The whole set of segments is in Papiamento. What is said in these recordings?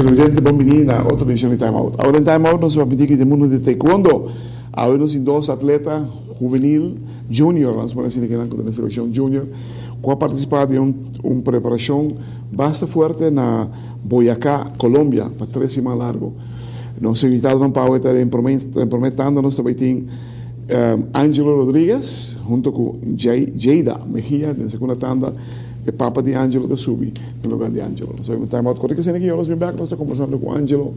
Televidente bon bini na otro edicion di Time Out. Awe den Time Out nos a papia di mundo di taekwondo. Awe nos tin dos atleta juvenil, junior, lanos pone asina kinan cu ta den seleccion junior, cu a participa den un preparacion basta fuerte na Boyacá, Colombia, pa tres siman largo. Nos invitadonan pa awe ta den prome tanda nos ta bay tin Angelo Rodriguez hunto cu Jada Mejia den segunda tanda. E papa di Angelo ta subi na lugar di Angelo. Nos a bay un time out cortico asina ki nos bin bek nos ta combersando cu Angelo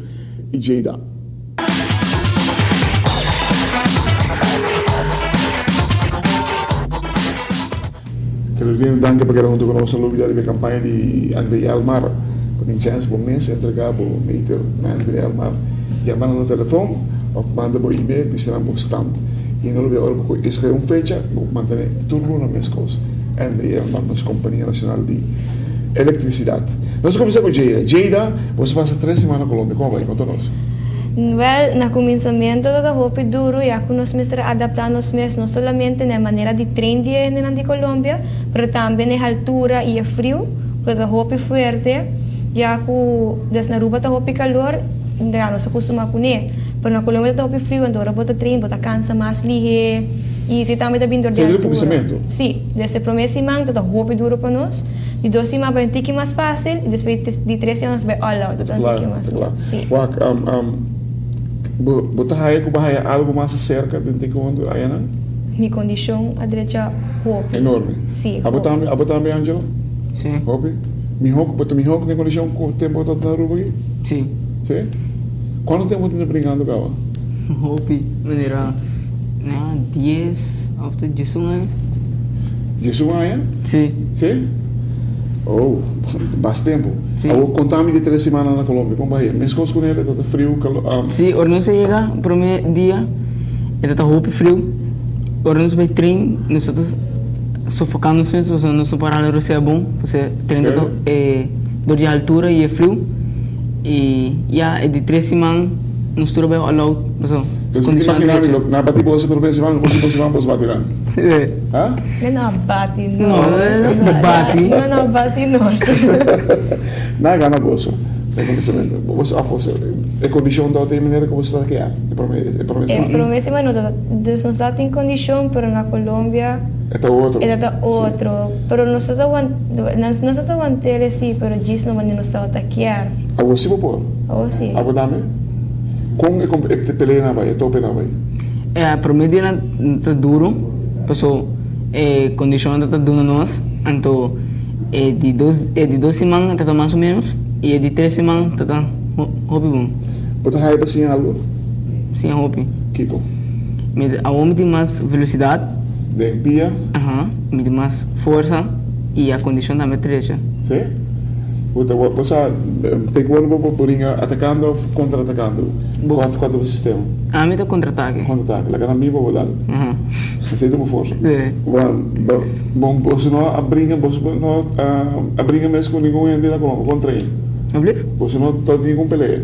y Jada. Televidente danki pa keda hunto cu nos. Lo bida riba e campaña di NV Elmar. Bo tin chance bo mes entrega bo meter na NV Elmar. Yama nan na telefon of manda bo email bisa nan bo stand. Y no lo bida ora bo escoge un fecha bo mantene tur luna mescos. NV Elmar nos compania nacional di electricidad. Nos a cuminsa cu Jada. Jada, bo sa pasa tres siman na Colombia. Como a bay? Conta nos. Wel, na cuminsamentu ta ta hopi duru ya cu nos mester a adapta nos mes no solamente na e manera di train di e hendenan di Colombia, pero tambe na e haltura y e friu cu ta ta hopi fuerte ya cu des na Aruba ta hopi calor, ya nos a custuma cune, pero na Colombia ta ta hopi friu anto ora bo ta train bo ta cansa mas lihe y esey tambe ta bin dor di Desde altura. cuminsamentu? Si, desde e prome siman ta ta hopi duru pa nos. Di dos siman bai un tiki mas fácil y despues di tres siman nos bai all out, ta un tiki mas. Kla, Sí. Wak, bo, bo ta haya ku bo haya algu mas aserka den taekwondo ayanan? Mi kondishon a drecha hopi. Enorme. Sí, Abo hopi. tambe, abo tambe Angelo? Sí. Hopi? Mihó, bo ta mihó den kondishon ku tempu bo tabata na Aruba aki? Sí. Sí? Kuantu tempu bo tin ta brinkando kaba? Hopi, manera na dies of ta diesun aña. Diesun aña? Sí. Sí? Oh, bas tempu. Sí. Awor konta mi di tres simana na Colombia, kon bai? Meskos ku nel e ta friu, kalo, um. Sí, ora nos a yega prome dia e ta ta hopi friu. Ora nos bai tren nos ta ta sofoká nos mes pasobra nos no por hala rosea bon, pasobra tren ta ta dor di haltura i e friu. I ya e di tres siman nos tur a bai all out pasobra Entonces, kondishon a imagina mi drecha. lo na bati boso prome siman, ultimo siman boso bati nan. Sí. Ha? No no a bati No, nos. no bati. No no a bati nos. Na gana boso e kondishonamento. Boso a forsa e kondishon tabata e manera ku boso ta kea e prome e prome E siman. prome siman no tabata dus nos tabata tin kondishon pero na Colombia E ta otro. e tabata otro. Pero nos tabata wan nos tabata want'el si pero djis no manera nos tabata kier. Awor si bo por? Awor si. Abo tambe? Kon e pelea nan bai, e tope nan bai? E prome dia nan ta duro, paso e kondishon nan ta duna nos, anto e di dos e di dos siman ta ta mas o menos i e di tres siman ta ta hopi bon. Bo ta haya pa siña algu? Siña hopi. Kiko? Mi awor mi tin mas velosidat. Den pia? Aha, mi tin mas forsa i a kondishon tambe trecha. Si? Bo ta bo sa taekwondo bo por ringa atakando of kontra atakando? Kua ta bo sistema? Ami ta kontra atake. Kontra atake, laga nan bin pa bo dal. Aha. Esei ta bo forsa. Si. Bo bo boso no a bringa boso no a bringa mes ku ningun hende na Colombia kontra hende? Ablief? Boso no ta ningun pelea?